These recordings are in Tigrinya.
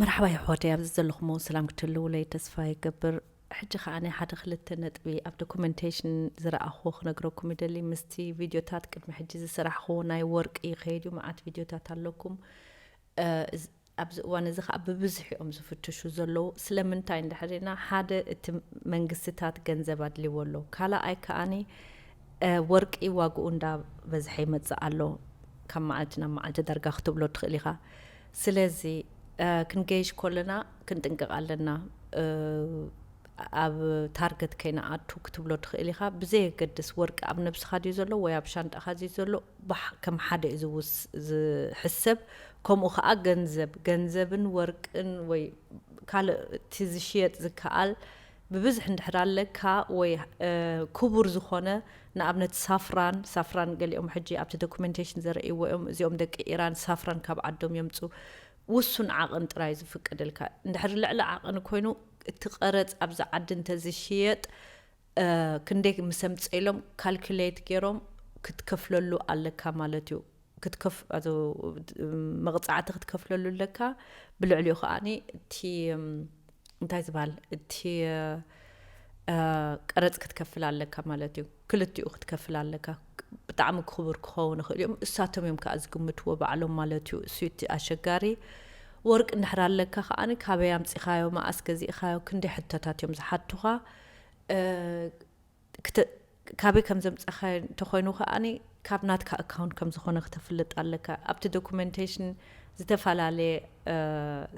መርሓባ የሕዋተይ፣ ኣብዚ ዘለኹሞ ሰላም ክትህልውለይ ተስፋ ይገብር። ሕጂ ከኣ ናይ ሓደ ክልተ ነጥቢ ኣብ ዶኩመንቴሽን ዝረኣኹዎ ክነግረኩም ይደሊ። ምስቲ ቪድዮታት ቅድሚ ሕጂ ዝሰራሕኹዎ ናይ ወርቂ ይኸይድ እዩ። መዓት ቪድዮታት ኣለኩም። ኣብዚ እዋን እዚ ከዓ ብብዝሒ እዮም ዝፍትሹ ዘለዉ። ስለምንታይ እንድሕር ኢልና፣ ሓደ እቲ መንግስትታት ገንዘብ ኣድልዎ ኣሎ፣ ካልኣይ ከኣኒ ወርቂ ዋግኡ እንዳበዝሐ ይመፅእ ኣሎ። ካብ መዓልቲ ናብ መዓልቲ ዳርጋ ክትብሎ ትኽእል ኢኻ። ስለዚ ክንገይሽ ከለና ክንጥንቀቕ ኣለና። ኣብ ታርገት ከይንኣቱ ክትብሎ ትኽእል ኢኻ። ብዘየገድስ ወርቂ ኣብ ነብስኻ ድዩ ዘሎ ወይ ኣብ ሻንጣኻ ድዩ ዘሎ፣ ከም ሓደ እዩ ዝውስ ዝሕሰብ። ከምኡ ከዓ ገንዘብ ገንዘብን ወርቅን ወይ ካልእ እቲ ዝሽየጥ ዝከኣል ብብዝሒ እንድሕር ኣለካ ወይ ክቡር ዝኾነ፣ ንኣብነት ሳፍራን ሳፍራን ገሊኦም ሕጂ ኣብቲ ዶኩመንቴሽን ዘርእይዎ እዮም። እዚኦም ደቂ ኢራን ሳፍራን ካብ ዓዶም የምፁ። ውሱን ዓቕን ጥራይ ዝፍቀደልካ። እንድሕር ልዕሊ ዓቕን ኮይኑ እቲ ቀረፅ ኣብዚ ዓዲ እንተዝሽየጥ ክንደይ ምስ ኣምፀ ኢሎም ካልኩሌት ገይሮም ክትከፍለሉ ኣለካ ማለት እዩ። ክትከፍ መቕፃዕቲ ክትከፍለሉ ኣለካ። ብልዕሊኡ ከዓኒ እቲ እንታይ ዝበሃል እቲ ቀረፅ ክትከፍል ኣለካ ማለት እዩ። ክልቲኡ ክትከፍል ኣለካ። ብጣዕሚ ክቡር ክኸውን ይኽእል እዮም። እሳቶም እዮም ከዓ ዝግምትዎ ባዕሎም ማለት እዩ። እሱ እቲ ኣሸጋሪ። ወርቂ እንድሕር ኣለካ ከዓኒ ካበይ ኣምፂኻዮ፣ መኣስ ገዚእኻዮ፣ ክንደይ ሕቶታት እዮም ዝሓቱኻ። ካበይ ከም ዘምፀኻዮ እንተኮይኑ ከዓኒ ካብ ናትካ ኣካውንት ከም ዝኾነ ክተፍልጥ ኣለካ። ኣብቲ ዶኩመንቴሽን ዝተፈላለየ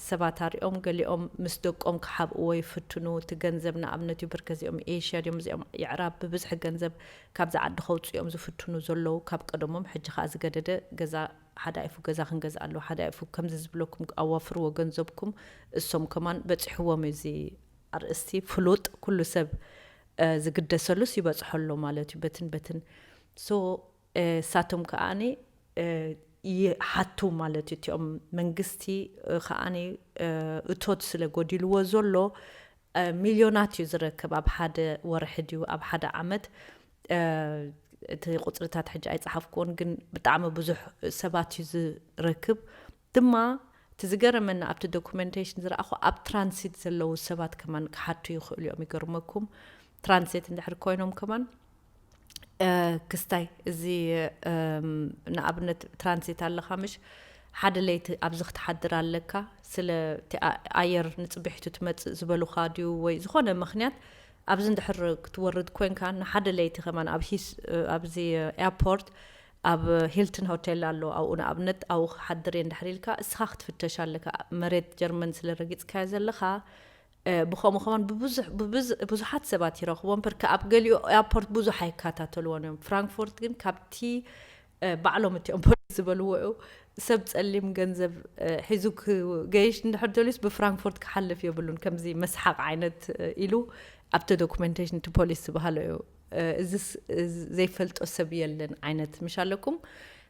ሰባት ኣሪኦም፣ ገሊኦም ምስ ደቆም ክሓብእዎ ይፍትኑ። እቲ ገንዘብ ንኣብነት እዩ ብርከዚኦም ኤሽያ ድዮም፣ እዚኦም የዕራብ ብብዝሒ ገንዘብ ካብዚ ዓዲ ከውፅኦም ዝፍትኑ ዘለዉ። ካብ ቀደሞም ሕጂ ከዓ ዝገደደ ገዛ ሓዳኢፉ ገዛ ክንገዝእ ኣለዎ፣ ሓዳኢፉ ከምዚ ዝብለኩም ኣዋፍርዎ ገንዘብኩም። እሶም ከማን በፂሕዎም እዚ ኣርእስቲ ፍሉጥ ኩሉ ሰብ ዝግደሰሉስ ይበፅሖ ኣሎ ማለት እዩ። በትን በትን ሶ እሳቶም ከዓኒ ይሓቱ ማለት እዩ። እቲኦም መንግስቲ ከዓኒ እቶት ስለ ጎዲልዎ ዘሎ ሚልዮናት እዩ ዝረክብ ኣብ ሓደ ወርሒ ድዩ ኣብ ሓደ ዓመት። እቲ ቁፅርታት ሕጂ ኣይፀሓፍክዎን፣ ግን ብጣዕሚ ብዙሕ ሰባት እዩ ዝረክብ። ድማ እቲ ዝገረመኒ ኣብቲ ዶኩመንቴሽን ዝረኣኹ ኣብ ትራንሲት ዘለዉ ሰባት ከማን ክሓቱ ይኽእሉ እዮም። ይገርመኩም ትራንሲት እንድሕር ኮይኖም ከማን ክስታይ እዚ ንኣብነት ትራንሲት ኣለካ ምሽ ሓደ ለይቲ ኣብዚ ክትሓድር ኣለካ። ስለ ኣየር ንፅብሒቱ ትመፅእ ዝበሉካ ድዩ ወይ ዝኾነ ምክንያት ኣብዚ እንድሕር ክትወርድ ኮንካ ንሓደ ለይቲ ከማን ኣብ ሂስ ኣብዚ ኤርፖርት ኣብ ሂልትን ሆቴል ኣሎ። ኣብኡ ንኣብነት ኣብኡ ክሓድር እየ እንድሕር ኢልካ እስኻ ክትፍተሽ ኣለካ። መሬት ጀርመን ስለ ረጊፅካዮ ዘለኻ ብኸምኡ ከማን ብዙሓት ሰባት ይረኽቦም። ፐርከ ኣብ ገሊኡ ኤርፖርት ብዙሕ ኣይከታተልዎን እዮም። ፍራንክፎርት ግን ካብቲ ባዕሎም እቲኦም ፖሊስ ዝበልዎ እዩ። ሰብ ፀሊም ገንዘብ ሒዙ ክገይሽ እንድሕር ደልዩስ ብፍራንክፎርት ክሓልፍ የብሉን፣ ከምዚ መስሓቕ ዓይነት ኢሉ ኣብቲ ዶኩመንቴሽን እቲ ፖሊስ ዝበሃሎ እዩ። እዚ ዘይፈልጦ ሰብ የለን ዓይነት ምሽ ኣለኩም።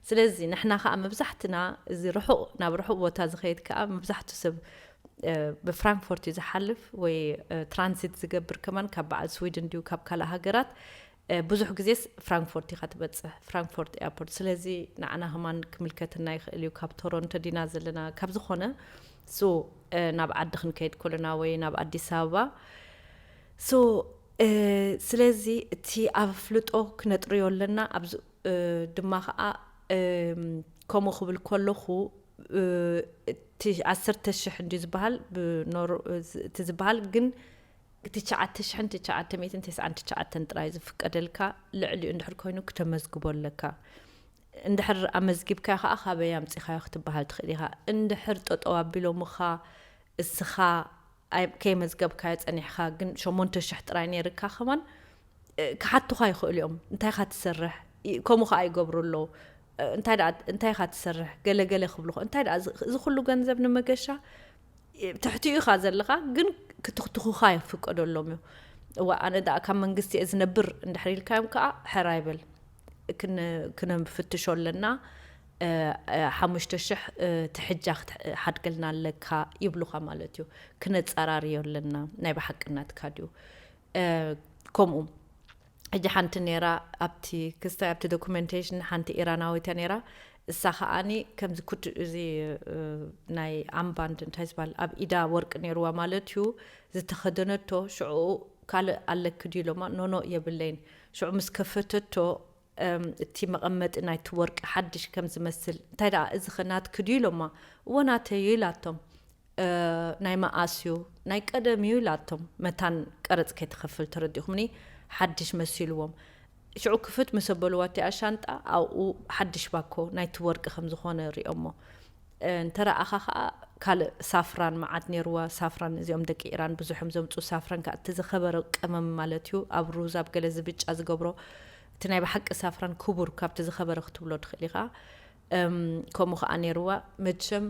ስለዚ ንሕና ከዓ መብዛሕትና እዚ ርሑቕ ናብ ርሑቕ ቦታ ዝኸይድ ከዓ መብዛሕቱ ሰብ ብፍራንክፎርት እዩ ዝሓልፍ ወይ ትራንሲት ዝገብር ከማን ካብ በዓል ስዊድን ድዩ ካብ ካልእ ሃገራት። ብዙሕ ግዜስ ፍራንክፎርት ኢኻ ትበፅሕ፣ ፍራንክፎርት ኤርፖርት። ስለዚ ንዓና ከማን ክምልከትና ይኽእል እዩ። ካብ ቶሮንቶ ዲና ዘለና ካብ ዝኾነ ሶ ናብ ዓዲ ክንከይድ ከለና ወይ ናብ ኣዲስ ኣበባ ሶ ስለዚ እቲ ኣፍልጦ ክነጥርዮ ኣለና። ኣብዚ ድማ ከዓ ከምኡ ክብል ከለኹ እቲ ዓሰርተ ሽሕ እንዲ ዝበሃል እቲ ዝበሃል ግን ትሽዓተ ሽሕን ትሽዓተ ሚእትን ተስዓን ትሽዓተን ጥራይ ዝፍቀደልካ። ልዕሊኡ እንድሕር ኮይኑ ክተመዝግቦ ኣለካ። እንድሕር ኣመዝጊብካዮ ከዓ ካበይ ኣምፂኻዮ ክትበሃል ትኽእል ኢኻ። እንድሕር ጠጠው ኣቢሎምኻ እስኻ ከይመዝገብካዮ ፀኒሕካ ግን ሸሞንተ ሽሕ ጥራይ ነይርካ ከማን ክሓቱኻ ይኽእሉ እዮም። እንታይ ኢኻ ትሰርሕ? ከምኡ ከዓ ይገብሩ ኣለዉ። እንታይ ኢኻ ትሰርሕ? ገለ ገለ ክብሉኻ። እንታይ ደኣ እዚ ኩሉ ገንዘብ ንመገሻ ትሕቲኡ ኢኻ ዘለኻ፣ ግን ክትኽትኹኻ ይፍቀደሎም እዩ። እዋ ኣነ ደኣ ካብ መንግስቲ እየ ዝነብር እንድሕር ኢልካዮም ከዓ ሕራይ በል። ክነፍትሾ ኣለና። ሓሙሽተ ሽሕ ትሕጃ ክትሓድገልና ኣለካ ይብሉኻ ማለት እዩ። ክነፃራርዮ ኣለና። ናይ ብሓቂ ናትካ ድዩ? ከምኡ ሕጂ ሓንቲ ነይራ ኣብቲ ክስታይ ኣብቲ ዶኩመንቴሽን ሓንቲ ኢራናዊት እያ ነይራ። እሳ ከዓኒ ከምዚ ኩድ እዚ ናይ ኣምባንድ እንታይ ዝበሃል ኣብ ኢዳ ወርቂ ነይርዋ ማለት እዩ ዝተኸደነቶ። ሽዑ ካልእ ኣለኪ ድዩ ኢሎማ፣ ኖኖ የብለይን። ሽዑ ምስ ከፈተቶ እቲ መቐመጢ ናይቲ ወርቂ ሓድሽ ከም ዝመስል፣ እንታይ ደኣ እዚ ኸ ናትኪ ድዩ ኢሎማ። እዎ ናተይ እዩ ኢላቶም። ናይ መኣስ እዩ? ናይ ቀደም እዩ ኢላቶም። መታን ቀረጽ ከይትኸፍል ተረዲኹምኒ ሓድሽ መሲልዎም። ሽዑ ክፍት ምስ ኣበልዋ እቲኣ ሻንጣ ኣብኡ ሓድሽ ባኮ ናይቲ ወርቂ ከም ዝኾነ ሪኦሞ። እንተረኣኻ ከዓ ካልእ ሳፍራን መዓት ነይርዋ። ሳፍራን እዚኦም ደቂ ኢራን ብዙሕ እዮም ዘምፅኡ። ሳፍራን ከዓ እቲ ዝኸበረ ቀመም ማለት እዩ። ኣብ ሩዝ ኣብ ገለ ዝብጫ ዝገብሮ እቲ ናይ ብሓቂ ሳፍራን ክቡር ካብቲ ዝኸበረ ክትብሎ ትኽእል ኢኻ። ከምኡ ከዓ ነይርዋ። መቸም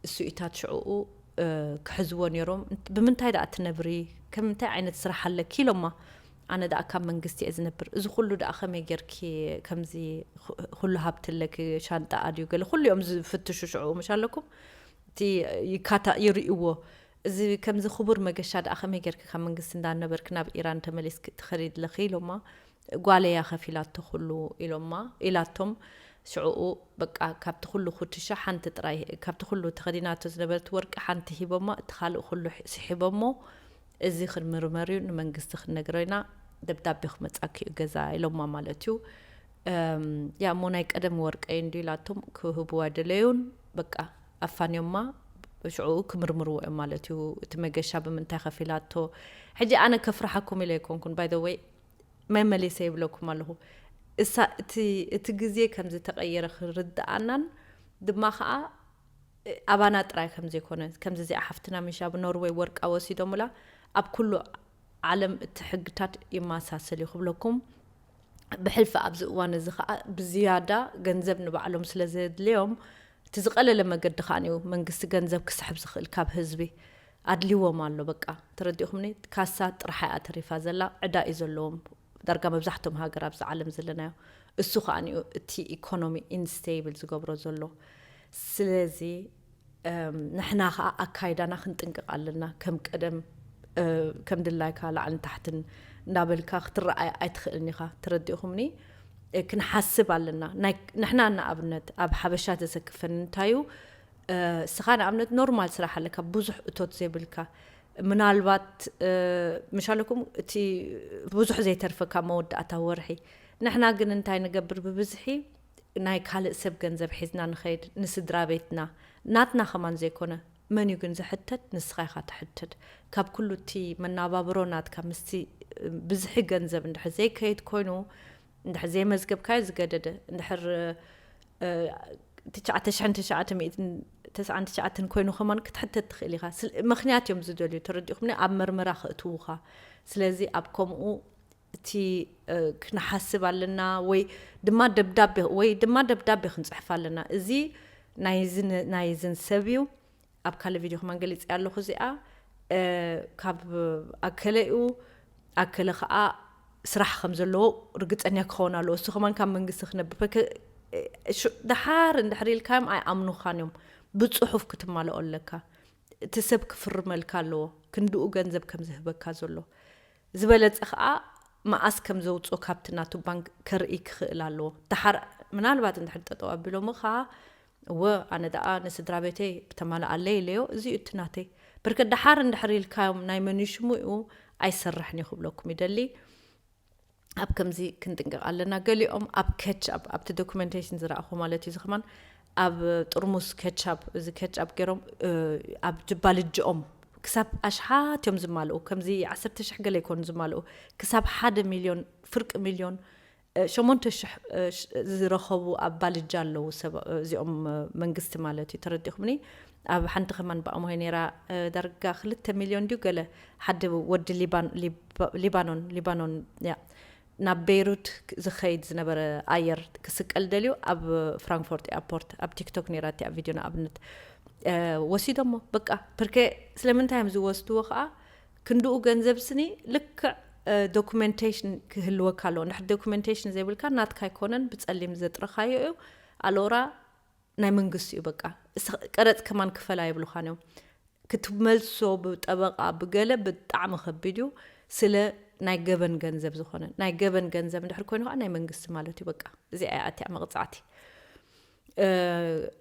እሱኢታት ሽዕኡ ክሕዝዎ ነይሮም። "ብምንታይ ደኣ ትነብሪ? ከምንታይ ዓይነት ስራሕ ኣለኪ?" ኢሎማ። ኣነ ደኣ ካብ መንግስቲ እየ ዝነብር። እዚ ኩሉ ደኣ ከመይ ጌርኪ ከምዚ ኩሉ ሃብቲ ኣለኪ፣ ሻንጣ ኣድዩ ገለ ኩሉ እዮም ዝፍትሹ ሽዑ፣ ምሽ ኣለኩም? እቲ ይካታ ይርእይዎ። እዚ ከምዚ ክቡር መገሻ ደኣ ከመይ ጌርኪ ካብ መንግስቲ እንዳነበርኪ ናብ ኢራን ተመሊስኪ ትኸዲ ኣለኺ ኢሎማ። "ጓለያ ከፊላቶ ኩሉ" ኢሎማ፣ ኢላቶም። ሽዕኡ በቃ ካብቲ ኩሉ ኩትሻ ሓንቲ ጥራይ፣ ካብቲ ኩሉ ተኸዲናቶ ዝነበረት ወርቂ ሓንቲ ሂቦማ፣ እቲ ካልእ ኩሉ ስሒቦሞ። "እዚ ክንምርመር እዩ፣ ንመንግስቲ ክንነግሮ ኢና፣ ደብዳቤ ክመጻኪ እዩ ገዛ" ኢሎማ ማለት እዩ። ያ እሞ ናይ ቀደም ወርቀይ እንዲ ኢላቶም ክህብዋ ደለዩን፣ በቃ ኣፋንዮማ። ሽዑ ክምርምርዎ እዮም ማለት እዩ። እቲ መገሻ ብምንታይ ከፊላቶ። ሕጂ ኣነ ከፍርሓኩም ኢለ ኣይኮንኩን፣ by the way፣ መመሊሰ ይብለኩም ኣለኹ። እሳ እቲ ግዜ ከም ዝተቐየረ ክርድኣናን ድማ ከዓ ኣባና ጥራይ ከም ዘይኮነ፣ ከምዚ እዚኣ ሓፍትና ምሽ ኣብ ኖርወይ ወርቃ ወሲዶምላ፣ ኣብ ኩሉ ዓለም እቲ ሕግታት ይመሳሰል እዩ ክብለኩም። ብሕልፊ ኣብዚ እዋን እዚ ከዓ ብዝያዳ ገንዘብ ንባዕሎም ስለ ዘድልዮም፣ እቲ ዝቐለለ መገዲ ከዓ እዩ መንግስቲ ገንዘብ ክስሕብ ዝኽእል ካብ ህዝቢ ኣድልዎም ኣሎ። በቃ ተረዲእኹምኒ? ካሳ ጥራሓ እያ ተሪፋ ዘላ፣ ዕዳ እዩ ዘለዎም ዳርጋ መብዛሕትኦም ሃገር ኣብዚ ዓለም ዘለናዮ። እሱ ከዓ እዩ እቲ ኢኮኖሚ ኢንስቴብል ዝገብሮ ዘሎ። ስለዚ ንሕና ከዓ ኣካይዳና ክንጥንቅቕ ኣለና። ከም ቀደም ከም ድላይካ ላዕልን ታሕትን እንዳበልካ ክትረኣይ ኣይትኽእልን ኢኻ። ተረዲእኹምኒ? ክንሓስብ ኣለና። ንሕና ንኣብነት ኣብ ሓበሻ ዘሰክፈን እንታዩ፣ እስኻ ንኣብነት ኖርማል ስራሕ ኣለካ፣ ብዙሕ እቶት ዘይብልካ፣ ምናልባት ምሻለኩም እቲ ብዙሕ ዘይተርፈካ መወዳእታ ወርሒ። ንሕና ግን እንታይ ንገብር? ብብዝሒ ናይ ካልእ ሰብ ገንዘብ ሒዝና ንኸይድ፣ ንስድራ ቤትና፣ ናትና ከማን ዘይኮነ። መን እዩ ግን ዝሕተት? ንስኻ ኢኻ ትሕተት። ካብ ኩሉ እቲ መናባብሮ ናትካ ምስቲ ብዝሒ ገንዘብ እንድሕር ዘይከይድ ኮይኑ፣ እንድሕር ዘይመዝገብካዮ ዝገደደ፣ እንድሕር ትሽዓተ ሽሕን ትሽዓተ ሚእትን ተስዓን ትሽዓተን ኮይኑ ከማን ክትሕተት ትኽእል ኢኻ። ምኽንያት እዮም ዝደልዩ፣ ተረዲኹምኒ? ኣብ መርመራ ከእትዉኻ። ስለዚ ኣብ ከምኡ እቲ ክንሓስብ ኣለና፣ ወይ ድማ ደብዳቤ ወይ ድማ ደብዳቤ ክንፅሕፍ ኣለና። እዚ ናይዝን ናይዝን ሰብ እዩ። ኣብ ካልእ ቪድዮ ከማን ገሊፀ ኣለኹ። እዚኣ ካብ ኣከለ እዩ፣ ኣከለ ከዓ ስራሕ ከም ዘለዎ ርግፀኛ ክኸውን ኣለዎ። እሱ ከማን ካብ መንግስቲ ክነብር ደሓር እንድሕር ኢልካዮም ኣይኣምኑኻን እዮም። ብፅሑፍ ክትማልኦ ኣለካ። እቲ ሰብ ክፍርመልካ ኣለዎ፣ ክንድኡ ገንዘብ ከም ዝህበካ ዘሎ። ዝበለጸ ኸኣ መኣስ ከም ዘውጽኦ ካብቲ ናቱ ባንክ ከርኢ ክኽእል ኣለዎ። ደሓር ምናልባት እንድሕር ጠጠው ኣቢሎምኻ፣ እወ፣ ኣነ ደኣ ንስድራ ቤተይ ብተማልኣለይ ኢለዮ፣ እዚ እዩ እቲ ናተይ። በርከ ደሓር እንድሕር ኢልካዮም፣ ናይ መን እዩ ሽሙ እዩ ኣይሰርሕን እዩ ክብለኩም ይደሊ። ኣብ ከምዚ ክንጥንቀቕ ኣለና። ገሊኦም ኣብ ኬቻፕ፣ ኣብቲ ዶኩመንቴሽን ዝረኣኹ ማለት እዩ፣ እዚ ከማን ኣብ ጥርሙስ ኬቻፕ፣ እዚ ኬቻፕ ገይሮም ኣብ ጅባ ልጅኦም ክሳብ ኣሽሓት እዮም ዝማልኡ። ከምዚ ዓሰርተ ሽሕ ገለ ይኮኑ ዝማልኡ፣ ክሳብ ሓደ ሚልዮን፣ ፍርቂ ሚልዮን፣ ሸሞንተ ሽሕ ዝረኸቡ ኣብ ባልጃ ኣለዉ ሰብ፣ እዚኦም መንግስቲ ማለት እዩ። ተረዲኹምኒ? ኣብ ሓንቲ ከማን ብኣሞይ ነይራ፣ ዳርጋ ክልተ ሚልዮን ድዩ ገለ፣ ሓደ ወዲ ሊባን-፣ ሊባ-፣ ሊባኖን፣ ሊባኖን፣ ያ፣ ናብ ቤይሩት ዝኸይድ ዝነበረ ኣየር ክስቀል ደልዩ ኣብ ፍራንክፎርት ኤርፖርት፣ ኣብ ቲክቶክ ነይራ እቲኣ ቪድዮ ንኣብነት፣ ወሲዶሞ። በቃ፣ ፕርኬ ስለምንታይ እዮም ዝወስድዎ ከዓ፣ ክንድኡ ገንዘብ ስኒ ልክዕ ዶኩመንቴሽን ክህልወካ ኣለዎ። እንድሕር ዶኩመንቴሽን ዘይብልካ፣ ናትካ ኣይኮነን፣ ብፀሊም ዘጥረኻዮ እዩ። ኣሎራ ናይ መንግስቲ እዩ። በቃ፣ ቀረፅ ከማን ክፈል ኣይብሉኻን እዮም። ክትመልሶ ብጠበቃ ብገለ ብጣዕሚ ከቢድ እዩ። ስለ ናይ ገበን ገንዘብ ዝኾነ፣ ናይ ገበን ገንዘብ እንድሕር ኮይኑ ከዓ ናይ መንግስቲ ማለት እዩ። በቃ፣ እዚኣ እያ እቲኣ መቕፃዕቲ።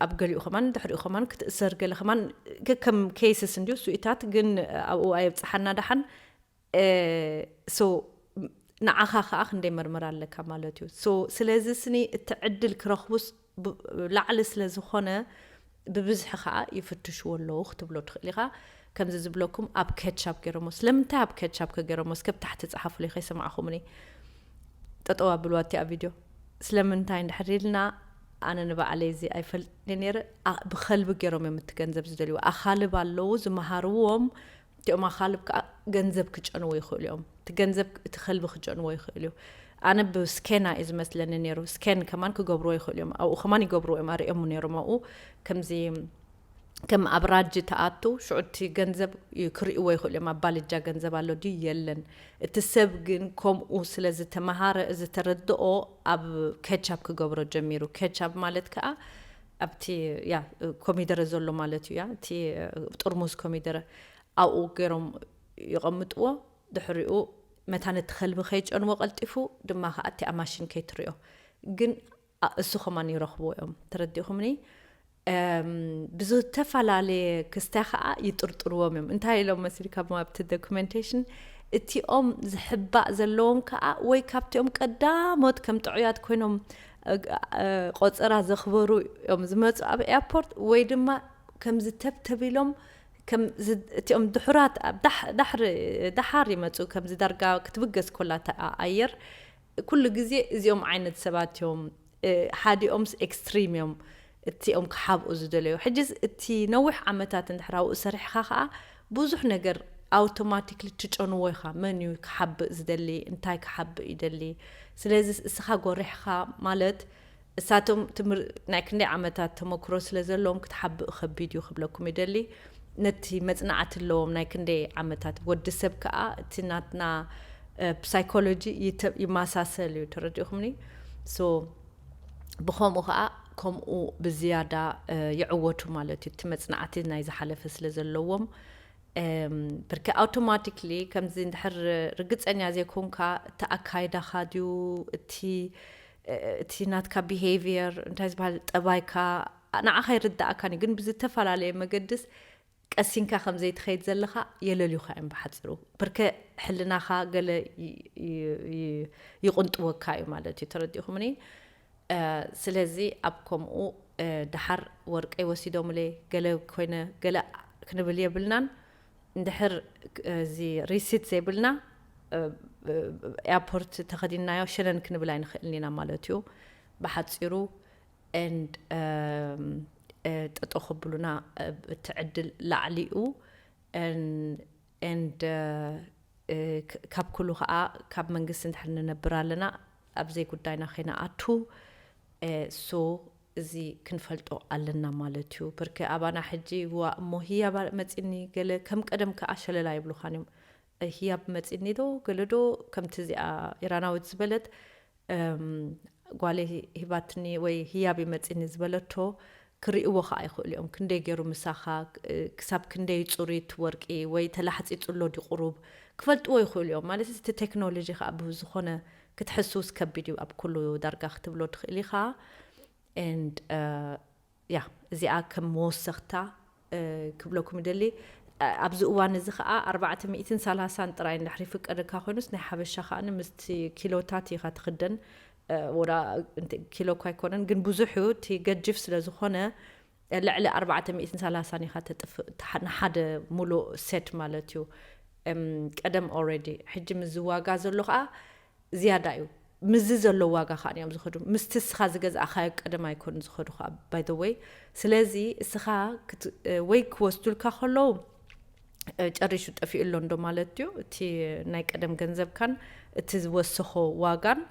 ኣብ ገሊኡ ከማን ድሕሪኡ ከማን ክትእሰር ገለ ከማን ከም cases እንዲዩ ስኢታት ግን ኣብኡ ኣየብፅሓና ደሓን። So ንዓኻ ከዓ ክንደይ መርመራ ኣለካ ማለት እዩ። So ስለዚ ስኒ እቲ ዕድል ክረኽቡስ ብ- ላዕሊ ስለ ዝኾነ ብብዝሒ ከዓ ይፍትሽዎ ኣለዉ ክትብሎ ትኽእል ኢኻ። ከምዚ ዝብለኩም ኣብ ኬቻፕ ገይሮሞ። ስለምንታይ ኣብ ኬቻፕ ከገይሮሞ? እስከ ብታሕቲ ጸሓፉለይ ከይሰማዕኹምኒ። ጠጠው ኣብልዋ እቲኣ ቪድዮ። ስለምንታይ እንድሕር ኢልና፣ ኣነ ንባዕለይ እዚ ኣይፈልጥን ነይረ። ኣ- ብኸልቢ ገይሮም እዮም እቲ ገንዘብ ዝደልዩ። ኣኻልብ ኣለዉ ዝመሃርዎም። እቲኦም ኣኻልብ ከዓ ገንዘብ ክጨንዎ ይኽእሉ እዮም። እቲ ገንዘብ እቲ ከልቢ ክጨንዎ ይኽእል እዩ። ኣነ ብስኬና እዩ ዝመስለኒ ነይሩ። ስኬን ከማን ክገብርዎ ይኽእሉ እዮም። ኣብኡ ከማን ይገብርዎ እዮም። ኣርእዮሙ ነይሮም ኣብኡ ከምዚ ከም ኣብ ራጂ ተኣቱ ሽዑ እቲ ገንዘብ እዩ ክርእይዎ ይኽእሉ እዮም። ኣብ ባልጃ ገንዘብ ኣሎ ድዩ የለን። እቲ ሰብ ግን ከምኡ ስለ ዝተመሃረ ዝተረድኦ ኣብ ኬቻፕ ክገብሮ ጀሚሩ። ኬቻፕ ማለት ከዓ ኣብቲ ያ ኮሚደረ ዘሎ ማለት እዩ። ያ እቲ ጥርሙዝ ኮሚደረ ኣብኡ ገይሮም ይቐምጥዎ። ድሕሪኡ መታን እቲ ከልቢ ከይጨንዎ ቀልጢፉ ድማ ከዓ እቲ ኣብ ማሽን ከይትሪኦ ግን ኣ- እሱ ከማን ይረኽብዎ እዮም። ተረዲእኹምኒ? እም፣ ብዝተፈላለየ ክስታይ ከዓ ይጥርጥርዎም እዮም። እንታይ ኢሎም መሲልካ ኣብቲ ዶኩመንቴሽን እቲኦም ዝሕባእ ዘለዎም ከዓ ወይ ካብቲኦም ቀዳሞት ከም ጥዑያት ኮይኖም እ፣ እ፣ ቆፀራ ዘኽበሩ እዮም ዝመፁ ኣብ ኤርፖርት ወይ ድማ ከምዚ ተብተቢሎም ከም ዝ- እቲኦም ድሑራት ኣብ ዳሕ- ዳሕሪ ዳሓር ይመፁ። ከምዚ ዳርጋ ክትብገስ ኮላ እታ ኣየር ኩሉ ግዜ እዚኦም ዓይነት ሰባት እዮም። እ፣ ሓዲኦምስ ኤክስትሪም እዮም እቲኦም ክሓብኡ ዝደለዩ። ሕጅስ እቲ ነዊሕ ዓመታት እንድሕር ኣብኡ ሰሪሕካ ከዓ ብዙሕ ነገር ኣውቶማቲክሊ ትጨንዎ ኢኻ። መን እዩ ክሓብእ ዝደሊ? እንታይ ክሓብእ ይደሊ? ስለዚ እስኻ ጎሪሕካ ማለት እሳቶም ትምህር- ናይ ክንደይ ዓመታት ተመክሮ ስለ ዘለዎም ክትሓብእ ከቢድ እዩ ክብለኩም ይደሊ። ነቲ መጽናዕቲ ኣለዎም ናይ ክንደይ ዓመታት። ወዲ ሰብ ከኣ እቲ ናትና ፕሳይኮሎጂ ይተ- ይመሳሰል እዩ። ተረዲእኹምኒ? So ብኸምኡ ከኣ ከምኡ ብዝያዳ እ፣ ይዕወቱ ማለት እዩ። እቲ መጽናዕቲ ናይ ዝሓለፈ ስለ ዘለዎም እም፣ ብርኪ ኣውቶማቲክሊ ከምዚ እንድሕር ርግጸኛ ዘይኮንካ እቲ ኣካይዳኻ ድዩ እቲ እ፣ እቲ ናትካ ቢሄቪየር እንታይ ዝበሃል ጠባይካ ንዓኻ ይርዳእካን እዩ፣ ግን ብዝተፈላለየ መገድስ ቀሲንካ ከም ዘይትኸይድ ዘለኻ የለልዩኻ እዮም ብሓፂሩ። ብርከ ሕልናኻ ገለ ይ- ይ- ይ- ይቕንጥወካ እዩ ማለት እዩ። ተረዲእኹምኒ? እ፣ ስለዚ ኣብ ከምኡ እ፣ ደሓር ወርቀይ ወሲዶምለይ ገለ ኮይነ ገለ ክንብል የብልናን። እንድሕር እዚ ሪሲት ዘይብልና እ፣ እ፣ ኤርፖርት ተኸዲንናዮ ሸነን ክንብል ኣይንኽእልን ኢና ማለት እዩ። ብሓፂሩ and ጠጠው ከብሉና እቲ ዕድል ላዕሊኡ and ካብ ኩሉ ከዓ ካብ መንግስቲ እንድሕር ንነብር ኣለና ኣብ ዘይጉዳይና ከይንኣቱ so እዚ ክንፈልጦ ኣለና ማለት እዩ። ብርክ ኣባና ሕጂ ዋ እሞ ህያብ መፂኒ ገለ ከም ቀደም ከዓ ሸለላ ይብሉኻን እዮም። ህያብ መፂኒ ዶ ገለ ዶ ከምቲ እዚኣ ኢራናዊት ዝበለት ጓለይ ሂባትኒ ወይ ህያብ ይመፅኒ ዝበለቶ ክርእይዎ ከዓ ይኽእሉ እዮም። ክንደይ ገይሩ ምሳኻ ክሳብ ክንደይ ፅሩይ እቲ ወርቂ ወይ ተላሕፂፁ ኣሎ ድዩ ቁሩብ ክፈልጥዎ ይኽእሉ እዮም። ማለት እቲ ቴክኖሎጂ ከዓ ብዝኾነ ክትሕስውስ ከቢድ እዩ። ኣብ ኩሉ ዳርጋ ክትብሎ ትኽእል ኢኻ። And ያ እዚኣ ከም መወሰኽታ ክብለኩም ይደሊ። ኣብዚ እዋን እዚ ከዓ ኣርባዕተ ሚእትን ሰላሳን ጥራይ እንድሕር ይፍቀደካ ኮይኑስ ናይ ሓበሻ ከዓ ምስቲ ኪሎታት ኢኻ ትኽደን። ወላ ኪሎ እኳ ኣይኮነን ግን ብዙሕ እዩ እቲ ገጅፍ ስለ ዝኾነ ልዕሊ ኣርባዕተ ሚእትን ሰላሳን ኢኻ ተጥፍእ ንሓደ ሙሉእ ሴት ማለት እዩ። ቀደም already ሕጂ ምዚ ዋጋ ዘሎ ከዓ ዝያዳ እዩ። ምስዚ ዘሎ ዋጋ ከዓ እዮም ዝኸዱ። ምስቲ እስኻ ዝገዛእኻዮ ቀደም ኣይኮኑ ዝኸዱ ከዓ by the way። ስለዚ እስኻ ወይ ክወስዱልካ ከለዉ ጨሪሹ ጠፊኡ ኣሎ እንዶ ማለት እዩ እቲ ናይ ቀደም ገንዘብካን እቲ ዝወሰኾ ዋጋን።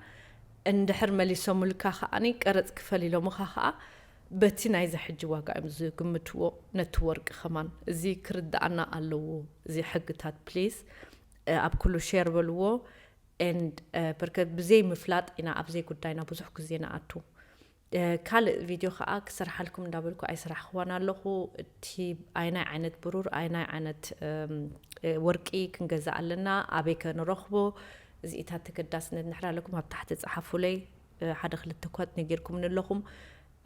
እንድሕር መሊሶምልካ ከዓኒ ቀረፅ ክፈል ኢሎምኻ ከዓ በቲ ናይዚ ሕጂ ዋጋ እዮም ዝግምትዎ ነቲ ወርቂ ከማን። እዚ ክርድኣና ኣለዎ እዚ ሕግታት please። ኣብ ኩሉ ሼር በልዎ። And ብርከት ብዘይ ምፍላጥ ኢና ኣብ ዘይጉዳይና ብዙሕ ግዜ ንኣቱ። ካልእ ቪድዮ ከዓ ክሰርሓልኩም እንዳበልኩ ኣይሰራሕክዋን ኣለኹ። እቲ ኣይናይ ዓይነት ብሩር ኣይናይ ዓይነት ወርቂ ክንገዛእ ኣለና ኣበይ ከ ንረኽቦ? እዚኢታት ተገዳስነት ንድሕር ኣለኩም ኣብ ታሕቲ ፀሓፉለይ። ሓደ ክልተ እኳ ነጊርኩምኒ ኣለኹም።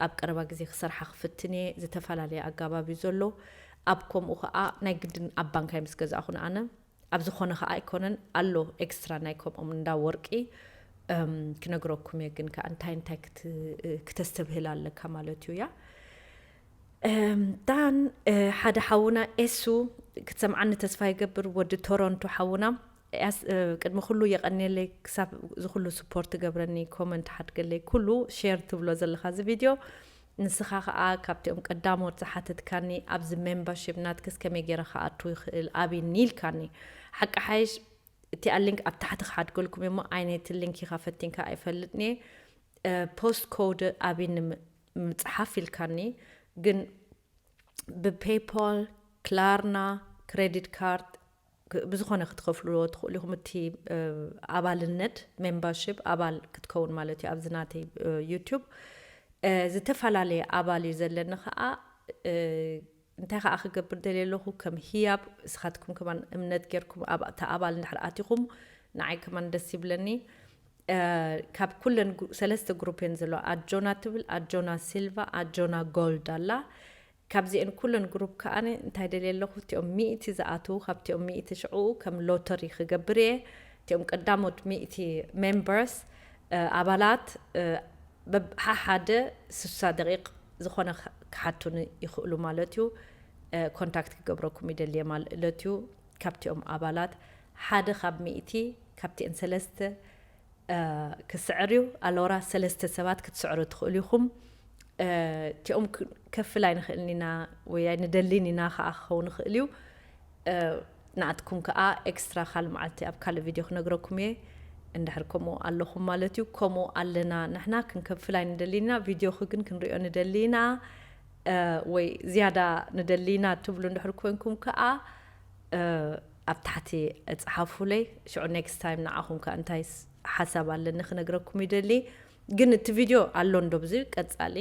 ኣብ ቀረባ ግዜ ክሰርሓ ክፍትን እየ። ዝተፈላለየ ኣጋባብ እዩ ዘሎ። ኣብ ከምኡ ከዓ ናይ ግድን ኣብ ባንካይ ምስ ገዛእኹን ኣነ ኣብ ዝኾነ ከዓ ኣይኮነን ኣሎ ኤክስትራ ናይ ከምኦም እንዳ ወርቂ ክነግረኩም እየ። ግን ከዓ እንታይ እንታይ ክተስተብህል ኣለካ ማለት እዩ እያ። ዳን ሓደ ሓውና ኤሱ ክትሰምዓኒ ተስፋ ይገብር፣ ወዲ ቶሮንቶ ሓውና። ቅድሚ ኩሉ የቐንየለይ ክሳብ እዚ ኩሉ ስፖርት ትገብረኒ፣ ኮመንት ሓድገለይ፣ ኩሉ ሼር ትብሎ ዘለኻ እዚ ቪድዮ። ንስኻ ከዓ ካብቲኦም ቀዳሞት ዝሓተትካኒ ኣብዚ ሜምበርሺፕ ናትክስ ከመይ ገይረ ክኣቱ ይኽእል ኣቢኒ ኢልካኒ። ሓቂ ሓይሽ እቲኣ ሊንክ ኣብ ታሕቲ ክሓድገልኩም እሞ ዓይነይቲ ሊንክ ኢኻ ፈቲንካ ኣይፈልጥን እየ። ፖስት ኮድ ኣቢኒ ምፅሓፍ ኢልካኒ ግን ብፔይፓል፣ ክላርና፣ ክሬዲት ካርድ ብዝኾነ ክትከፍልዎ ትኽእሉ ኢኹም። እቲ ኣባልነት ሜምበርሺፕ ኣባል ክትከውን ማለት እዩ። ኣብዚ ናተይ ዩቱብ ዝተፈላለየ ኣባል እዩ ዘለኒ ከዓ እንታይ ከዓ ክገብር ደልየ ኣለኹ ከም ህያብ እስኻትኩም ከማን እምነት ጌርኩም ኣብቲ ኣባል እንድሕር ኣቲኹም ንዓይ ከማን ደስ ይብለኒ። ካብ ኩለን ሰለስተ ግሩፕ እየን ዘለዋ። ኣጆና ትብል፣ ኣጆና ሲልቫ፣ ኣጆና ጎልድ ኣላ። ካብዚአን ኩለን ግሩፕ ከዓኒ እንታይ ደልየ ኣለኹ እቲኦም ሚእቲ ዝኣትዉ ካብቲኦም ሚእቲ ሽዕኡ ከም ሎተሪ ክገብር እየ። እቲኦም ቀዳሞት ሚእቲ ሜምበርስ ኣባላት ሓሓደ ስሳ ደቂቕ ዝኾነ ክሓቱኒ ይኽእሉ ማለት እዩ። ኮንታክት ክገብረኩም ይደልየ ማለት እዩ። ካብቲኦም ኣባላት ሓደ ካብ ሚእቲ ካብቲአን ሰለስተ ክስዕር እዩ። ኣሎራ ሰለስተ ሰባት ክትስዕሩ ትኽእሉ ኢኹም። እቲኦም ከፍል ኣይንኽእልን ኢና ወይ ኣይንደልን ኢና ከዓ ክኸውን ይኽእል እዩ። ንኣትኩም ከዓ ኤክስትራ ካልእ መዓልቲ ኣብ ካልእ ቪድዮ ክነግረኩም እየ። እንድሕር ከምኡ ኣለኹም ማለት እዩ። ከምኡ ኣለና ንሕና ክንከፍል ኣይንደልን ኢና። ቪድዮኹ ግን ክንሪኦ ንደሊ ኢና ወይ ዝያዳ ንደሊ ኢና ትብሉ እንድሕር ኮንኩም ከዓ ኣብ ታሕቲ እፅሓፉለይ። ሽዑ ኔክስት ታይም ንዓኹም ከዓ እንታይ ሓሳብ ኣለኒ ክነግረኩም ይደሊ። ግን እቲ ቪድዮ ኣሎ እንዶ ብዚ ቀፃሊ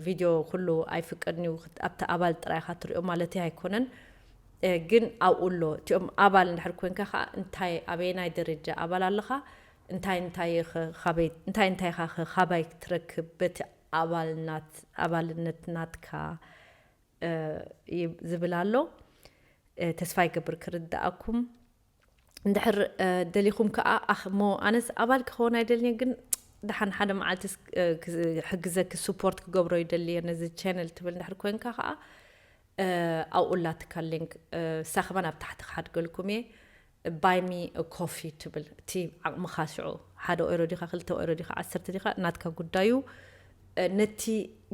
ቪድዮ ኩሉ ኣይፍቀድን እዩ። ኣብቲ ኣባል ጥራይ ኢኻ ትሪኦ ማለት ኣይኮነን። ግን ኣብኡ ኣሎ። እቲኦም ኣባል እንድሕር ኮንካ ከዓ እንታይ ኣበየናይ ደረጃ ኣባል ኣለኻ፣ እንታይ እንታይ እንታይ ኢኻ ካባይ ትረክብ በቲ ኣባልነት ኣባልነት ናትካ ዝብል ኣሎ። ተስፋ ይገብር ክርድኣኩም። እንድሕር ደሊኹም ከዓ እሞ ኣነስ ኣባል ክኸውን ኣይደልየ ግን ደሓን ሓደ መዓልቲ ሕግዘኪ ስፖርት ክገብሮ ይደልየ ነዚ ቻነል ትብል እንድሕር ኮንካ ከዓ ኣብኡ ኣላትካ ሊንክ። እሳ ከማን ኣብ ታሕቲ ክሓድገልኩም እየ። ባይ ሚ ኮፊ ትብል እቲ ዓቕምኻ ሽዑ ሓደ ኦይሮ ዲኻ ክልተ ኦይሮ ዲኻ ዓሰርተ ዲኻ ናትካ ጉዳዩ። ነቲ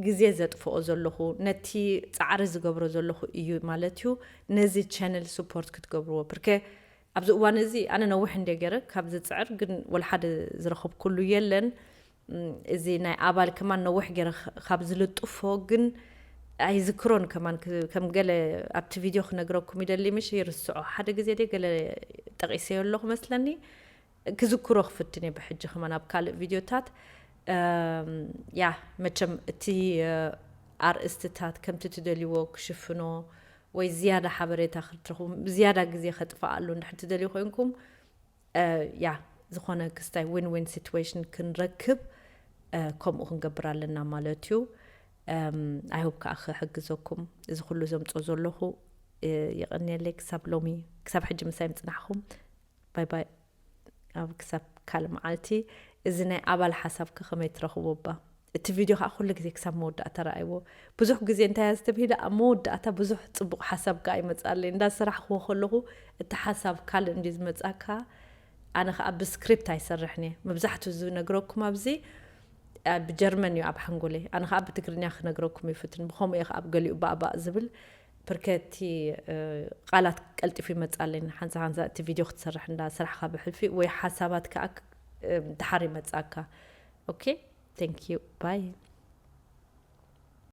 ግዜ ዘጥፍኦ ዘለኹ ነቲ ፃዕሪ ዝገብሮ ዘለኹ እዩ ማለት እዩ። ነዚ ቻነል ስፖርት ክትገብርዎ ብርከ ኣብዚ እዋን እዚ ኣነ ነዊሕ እንደ ገይረ ካብ ዝፅዕር ግን ወላ ሓደ ዝረኸብኩሉ የለን። እዚ ናይ ኣባል ከማን ነዊሕ ገይረ ካብ ዝልጥፎ ግን ኣይዝክሮን ከማን ከም ገለ ኣብቲ ቪድዮ ክነግረኩም ይደሊ ምሽ ይርስዖ ሓደ ግዜ ደ ገለ ጠቂሰዮ ኣለኹ መስለኒ። ክዝክሮ ክፍትን እየ ብሕጂ ከማን ኣብ ካልእ ቪድዮታት። ያ መቸም እቲ ኣርእስትታት ከምቲ ትደልይዎ ክሽፍኖ ወይ ዝያዳ ሓበሬታ ክትረኽቡ ዝያዳ ግዜ ከጥፍኣሉ እንድሕር ትደልዩ ኮንኩም ያ ዝኾነ ክስታይ ዊን ዊን ሲትዌሽን ክንረክብ ከምኡ ክንገብር ኣለና ማለት እዩ። ኣይሆብ ከዓ ክሕግዘኩም እዚ ኩሉ ዘምፅኦ ዘለኹ የቐንየለይ። ክሳብ ሎሚ ክሳብ ሕጂ ምሳይ ምፅናሕኹም ባይ ባይ። ኣብ ክሳብ ካልእ መዓልቲ። እዚ ናይ ኣባል ሓሳብ ከ ከመይ ትረኽቦ እባ? እቲ ቪድዮ ከዓ ኩሉ ግዜ ክሳብ መወዳእታ ረኣይዎ። ብዙሕ ግዜ እንታይ እያ ዝተብሂለ ኣብ መወዳእታ ብዙሕ ፅቡቕ ሓሳብ ከዓ ይመፅኣለይ እንዳሰራሕክዎ ከለኹ እቲ ሓሳብ ካልእ እንዲ ዝመፅኣካ። ኣነ ከዓ ብስክሪፕት ኣይሰርሕን እየ መብዛሕትኡ ዝነግረኩም ኣብዚ ብጀርመን እዩ ኣብ ሓንጎለይ። ኣነ ከዓ ብትግርኛ ክነግረኩም ይፍትን ብከምኡ እየ ከዓ ኣብ ገሊኡ ባእባእ ዝብል ፕርከቲ ቃላት ቀልጢፉ ይመፅኣለይ። ሓንሳ ሓንሳ እቲ ቪድዮ ክትሰርሕ እንዳ ስራሕካ ብሕልፊ ወይ ሓሳባት ከዓ ድሓር ይመፅኣካ። ኦኬ thank you bye።